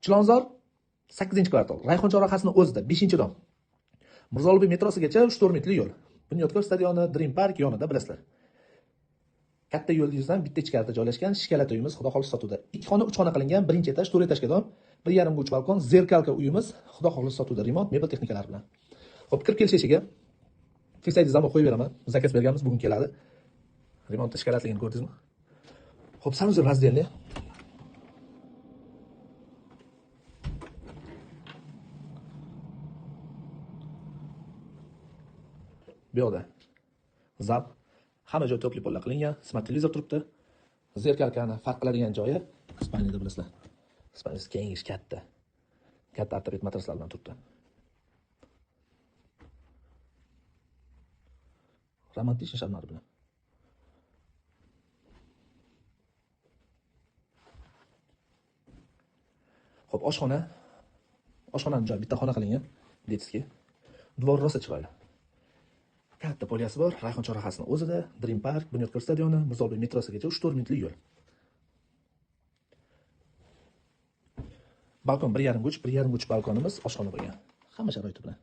Chilonzor 8-kvartal, Rayhon chorrahasini o'zida 5-dom. Mirzo Ulug'bek metrosigacha 3-4 minutlik yo'l. Bunyodkor stadioni, Dream Park yonida bilasizlar. Katta yo'l yuzidan bitta ichkarida joylashgan shikalat uyimiz xudo xohlasa sotuvda. 2 xona, 3 xona qilingan, 1-etaj, 4 etajga dom, 1.5 ga 3 balkon, zerkalka uyimiz xudo xohlasa sotuvda, remont, mebel texnikalari bilan. Xo'p, kirib kelish eshigi. Fiksaydi zamok qo'yib beraman. Zakaz berganmiz, bugun keladi. Remont shikalatligini ko'rdingizmi? Xo'p, санузел раздельный. Bu yoqda zal, hamma joy topli pollar qilingan, smart televizor turibdi. Zerkalkani farq qiladigan joyi spalnida bilasizlar. Spalnisi kengish katta. Katta ortoped matraslar bilan turibdi. Romantik shamlar bilan. Xo'p, oshxona. Oshxonani joyi bitta xona qilingan, detskiy. Dvor rosa chiroyli. Katta polyasi bor, Rayhon chorrahasini o'zida, Dream Park, Bunyodkor stadioni, Mirzo Ulug'bek metrosigacha 3-4 minutlik yo'l. Balkon 1.5 ga 3, 1.5 ga 3 balkonimiz oshxona bo'lgan. Hamma sharoiti bilan.